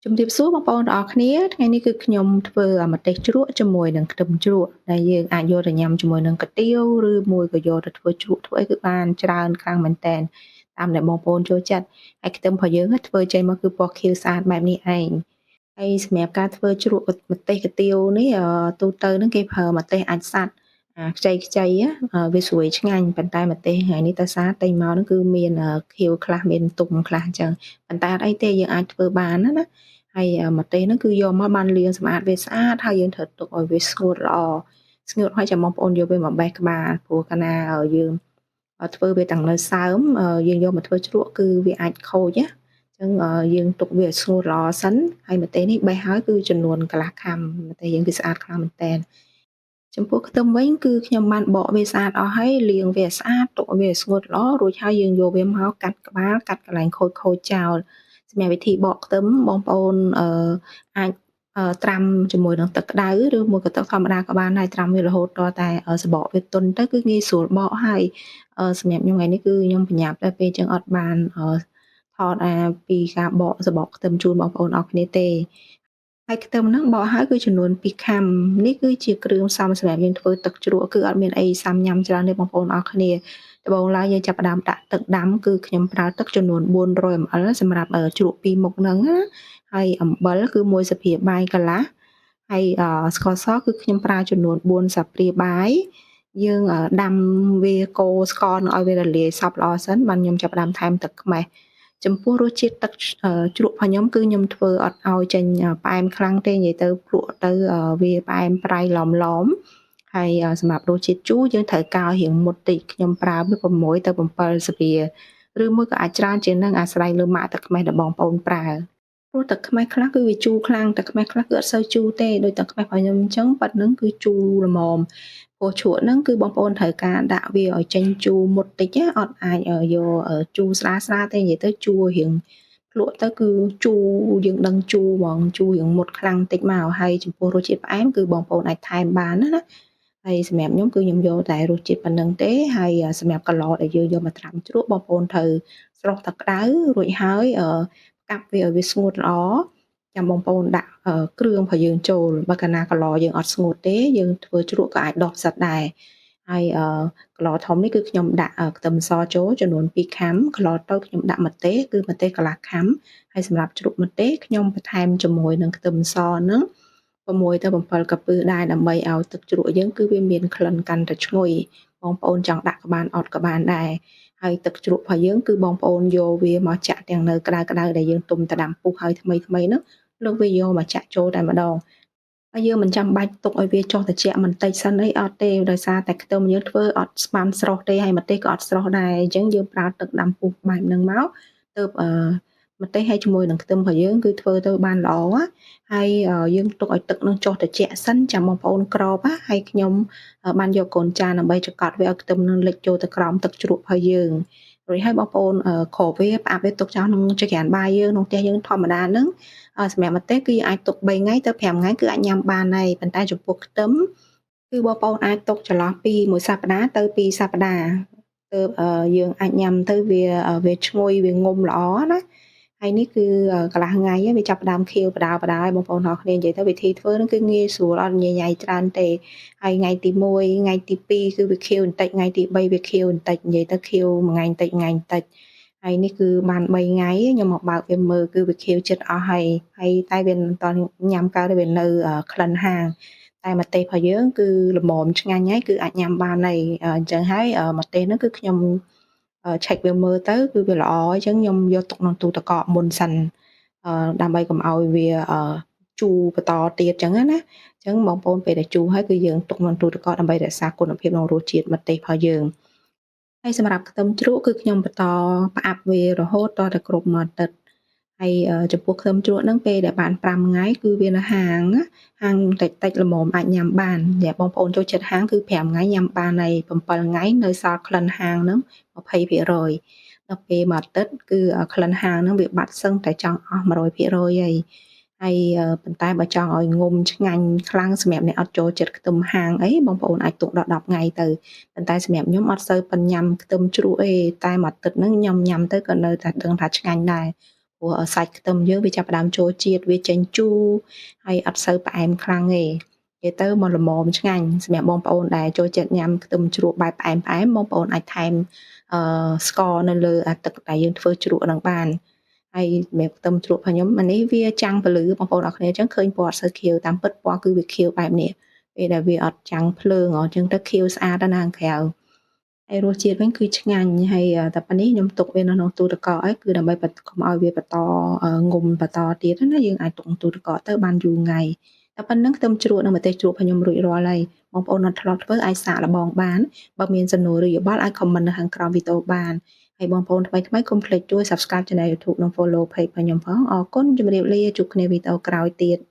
ជំរាបសួរបងប្អូនទាំងអស់គ្នាថ្ងៃនេះគឺខ្ញុំធ្វើម្ទេសជ្រក់ជាមួយនឹងខ្ទឹមជ្រក់ដែលយើងអាចយកទៅញ៉ាំជាមួយនឹងកាទៀវឬមួយក៏យកទៅធ្វើជ្រក់ធ្វើអីគឺបានច្រើនខ្លាំងមែនតើតាមដែលបងប្អូនចូលចិត្តហើយខ្ទឹមរបស់យើងធ្វើចេញមកគឺពណ៌ខៀវស្អាតបែបនេះឯងហើយសម្រាប់ការធ្វើជ្រក់ម្ទេសកាទៀវនេះទូទៅនឹងគេប្រើម្ទេសអាចសัตว์អាខ្ចីខ្ចីវាស្រួយឆ្ងាញ់ប៉ុន្តែម្ទេសថ្ងៃនេះតើសាទិញមកហ្នឹងគឺមានខៀវខ្លះមានទុំខ្លះអញ្ចឹងប៉ុន្តែអត់អីទេយើងអាចធ្វើបានណាណាហើយម្ទេសហ្នឹងគឺយកមកបានលាងសម្អាតវាស្អាតហើយយើងត្រូវទុកឲ្យវាស្ងួតល្អស្ងួតហើយចាំបងប្អូនយកវាមកបេះក្បាលព្រោះកាលណាយើងធ្វើវាទាំងនៅសើមយើងយកមកធ្វើជ្រក់គឺវាអាចខូចណាអញ្ចឹងយើងទុកវាឲ្យស្ងួតល្អសិនហើយម្ទេសនេះបេះហើយគឺចំនួនកន្លះខាំម្ទេសយើងគឺស្អាតខ្លាំងមែនតើចំពោះខ្ទឹមវិញគឺខ្ញុំបានបកវាស្អាតអស់ហើយលាងវាស្អាតទុកវាស្ងួតល្អរួចហើយយើងយកវាមកកាត់ក្បាលកាត់កន្លែងខូចខូចចោលសម្រាប់វិធីបកខ្ទឹមបងប្អូនអាចត្រាំជាមួយនឹងទឹកក្តៅឬមួយក៏ទឹកធម្មតាក៏បានដែរត្រាំវារហូតដល់តែសបកវាទន់ទៅគឺងាយស្រួលបកហើយសម្រាប់ខ្ញុំថ្ងៃនេះគឺខ្ញុំប្រញាប់ដល់ពេលចឹងអត់បានថតអាពីការបកសបកខ្ទឹមជូនបងប្អូនអរគ្នាទេហើយខ្ទឹមហ្នឹងបកហើយគឺចំនួន2ខាំនេះគឺជាគ្រឿងផ្សំសម្រាប់យើងធ្វើទឹកជ្រក់គឺអត់មានអីសាំញ៉ាំច្រើនទេបងប្អូនអរគ្នាដំបូងឡើយយើងចាប់ផ្ដើមដាក់ទឹកដាំគឺខ្ញុំប្រើទឹកចំនួន400 ml សម្រាប់ជ្រក់ពីរមុខហ្នឹងណាហើយអំបិលគឺ1ស្លាបព្រាបាយកន្លះហើយស្ករសគឺខ្ញុំប្រើចំនួន4ស្លាបព្រាបាយយើងដាំវាកូរស្ករនឹងឲ្យវារលាយសព្វល្អសិនបានខ្ញុំចាប់ផ្ដើមថែមទឹកខ្មេះចំពោះរសជាតិទឹកជ្រក់របស់ខ្ញុំគឺខ្ញុំធ្វើអត់ឲ្យចេញផ្អែមខ្លាំងទេនិយាយទៅភ្លក់ទៅវាផ្អែមប្រៃឡមឡមហើយសម្រាប់រសជាតិជូរយើងត្រូវកោរៀងមុតតិចខ្ញុំប្រើវា6ទៅ7ស្លាបឬមួយក៏អាចច្រើនជាងនឹងអាស្រ័យលើម៉ាកទឹកខ្មេះដែលបងប្អូនប្រើព្រោះទឹកខ្មេះខ្លះគឺវាជូរខ្លាំងទឹកខ្មេះខ្លះគឺអត់សូវជូរទេដូចទឹកខ្មេះរបស់ខ្ញុំអញ្ចឹងប៉ិតហ្នឹងគឺជូរល្មមព្រោះជ្រក់ហ្នឹងគឺបងប្អូនត្រូវការដាក់វាឲ្យចេញជូរមុតតិចអត់អាចយកជូរស្រាលស្រាលទេនិយាយទៅជូររៀងភ្លក់ទៅគឺជូរយើងដឹងជូរហ្មងជូររៀងមុតខ្លាំងតិចមកហើយចំពោះរសជាតិផ្អែមគឺបងប្អូនអាចថែមបានណាណាហើយសម្រាប់ខ្ញុំគឺខ្ញុំយកតែរសជាតិប៉ុណ្្នឹងទេហើយសម្រាប់កន្លដែលយើងយកមកត្រាំជ្រក់បងប្អូនត្រូវស្រុះទឹកក្តៅរួចហើយកាប់វាឲ្យវាស្ងួតល្អចាំបងប្អូនដាក់គ្រឿងរបស់យើងចូលបើកាលណាកន្លយើងអត់ស្ងួតទេយើងធ្វើជ្រក់ក៏អាចដោះផ្សិតដែរហើយកន្លធំនេះគឺខ្ញុំដាក់ខ្ទឹមសចូលចំនួន2ខាំកន្លតូចខ្ញុំដាក់ម្ទេសគឺម្ទេសកន្លះខាំហើយសម្រាប់ជ្រក់ម្ទេសខ្ញុំបន្ថែមជាមួយនឹងខ្ទឹមសហ្នឹង6ទៅ7កាពឹសដែរដើម្បីឲ្យទឹកជ្រក់យើងគឺវាមានក្លិនកាន់តែឈ្ងុយបងប្អូនចង់ដាក់ក៏បានអត់ក៏បានដែរហើយទឹកជ្រក់របស់យើងគឺបងប្អូនយកវាមកចាក់ទាំងនៅក្តៅក្តៅដែលយើងទុំទៅដាំពុះហើយថ្មីថ្មីហ្នឹងលើកវាយកមកចាក់ចូលតែម្ដងហើយយើងមិនចាំបាច់ទុកឲ្យវាចុះត្រជាក់បន្តិចសិនអីអត់ទេដោយសារតែខ្ទឹមយើងធ្វើអត់ស្មានស្រស់ទេហើយម្ទេសក៏អត់ស្រស់ដែរអញ្ចឹងយើងប្រើទឹកដាំពុះបែបហ្នឹងមកទើបម្ទេសហើយជាមួយនឹងខ្ទឹមរបស់យើងគឺធ្វើទៅបានល្អហើយយើងទុកឲ្យទឹកនឹងចុះត្រជាក់សិនចាំបងប្អូនក្របហើយខ្ញុំបានយកកូនចានដើម្បីចង្កត់វាឲ្យខ្ទឹមនឹងលិចចូលទៅក្រោមទឹកជ្រក់របស់យើងរួចហើយបងប្អូនគ្របវាផ្អាប់វាទុកចោលក្នុងចង្ក្រានបាយយើងក្នុងផ្ទះយើងធម្មតាហ្នឹងសម្រាប់ម្ទេសគឺអាចទុក3ថ្ងៃទៅ5ថ្ងៃគឺអាចញ៉ាំបានហើយប៉ុន្តែចំពោះខ្ទឹមគឺបងប្អូនអាចទុកចន្លោះពី1សប្តាហ៍ទៅ2សប្តាហ៍ទើបយើងអាចញ៉ាំទៅវាឈ្ងុយវាងុំល្អណាហើយនេះគឺកន្លះថ្ងៃវាចាប់ផ្ដើមខៀវបដាបដាឲ្យបងប្អូនទាំងគ្នានិយាយទៅវិធីធ្វើនឹងគឺងាយស្រួលអត់ញញ៉ៃច្រើនទេហើយថ្ងៃទី1ថ្ងៃទី2គឺវាខៀវបន្តិចថ្ងៃទី3វាខៀវបន្តិចនិយាយទៅខៀវមួយថ្ងៃបន្តិចថ្ងៃបន្តិចហើយនេះគឺបាន3ថ្ងៃខ្ញុំមកបើកវាមើលគឺវាខៀវចិត្តអស់ហើយហើយតែវាមិនតញ៉ាំកើតវានៅក្លិនហាងតែម្ទេសរបស់យើងគឺល្មមឆ្ងាញ់ហើយគឺអាចញ៉ាំបានហើយអញ្ចឹងហើយម្ទេសហ្នឹងគឺខ្ញុំឆែកវាមើលទៅគឺវាល្អអញ្ចឹងខ្ញុំយកទុកក្នុងទូទឹកកកមុនសិនដើម្បីកុំឲ្យវាជូរបន្តទៀតអញ្ចឹងណាអញ្ចឹងបងប្អូនពេលដែលជូរហើយគឺយើងទុកក្នុងទូទឹកកកដើម្បីរក្សាគុណភាពក្នុងរសជាតិម្ទេសរបស់យើងហើយសម្រាប់ខ្ទឹមជ្រក់គឺខ្ញុំបន្តផ្អាប់វារហូតដល់តែគ្រប់មួយអាទិត្យហើយចំពោះខ្ទឹមជ្រក់ហ្នឹងពេលដែលបាន5ថ្ងៃគឺវានៅហាងហាងតិចតិចល្មមអាចញ៉ាំបានយ៉ាបងប្អូនចូលចិត្តហាងគឺ5ថ្ងៃញ៉ាំបានហើយ7ថ្ងៃនៅសល់ក្លិនហាងហ្នឹង20%ដល់ពេលមួយអាទិត្យគឺក្លិនហាងហ្នឹងវាបាត់សឹងតែចង់អស់100%ហើយហើយប៉ុន្តែបើចង់ឲ្យងុំឆ្ងាញ់ខ្លាំងសម្រាប់អ្នកអត់ចូលចិត្តខ្ទឹមហាងអីបងប្អូនអាចទុកដល់10ថ្ងៃទៅប៉ុន្តែសម្រាប់ខ្ញុំអត់សូវបញ្ញាំខ្ទឹមជ្រក់អីតែមួយអាទិត្យហ្នឹងខ្ញុំញ៉ាំទៅក៏នៅតែដឹងថាឆ្ងាញ់ដែរ ព្រោះសាច់ខ្ទឹមយើងវាចាប់ផ្ដើមចូលជាតិវាចេញជូរហើយអត់សូវផ្អែមខ្លាំងទេនិយាយទៅមកល្មមឆ្ងាញ់សម្រាប់បងប្អូនដែលចូលចិត្តញ៉ាំខ្ទឹមជ្រក់បែបផ្អែមផ្អែមបងប្អូនអាចថែមអឺស្ករនៅលើអាទឹកដែលយើងធ្វើជ្រក់ហ្នឹងបានហើយសម្រាប់ខ្ទឹមជ្រក់របស់ខ្ញុំអានេះវាចាំងពលឺបងប្អូនអរគ្នាអញ្ចឹងឃើញពណ៌អត់សូវខៀវតាមពិតពណ៌គឺវាខៀវបែបនេះពេលដែលវាអត់ចាំងភ្លើងអញ្ចឹងទៅខៀវស្អាតណាស់ខាងក្រៅហើយរសជាតិវិញគឺឆ្ងាញ់ហើយតែប៉ុណ្នេះខ្ញុំទុកវានៅក្នុងទូទឹកកកអីគឺដើម្បីកុំឲ្យវាបន្តងុំបន្តទៀតណាយើងអាចទុកក្នុងទូទឹកកកទៅបានយូរថ្ងៃតែប៉ុណ្្នឹងខ្ទឹមជ្រក់និងម្ទេសជ្រក់របស់ខ្ញុំរួចរាល់ហើយបងប្អូនអត់ធ្លាប់ធ្វើអាចសាកល្បងបានបើមានសំណួរឬយោបល់អាច comment នៅខាងក្រោមវីដេអូបានហើយបងប្អូនថ្មីថ្មីកុំភ្លេចជួយ Subscribe Channel YouTube និង Follow Page របស់ខ្ញុំផងអរគុណជម្រាបលាជួបគ្នាវីដេអូក្រោយទៀត។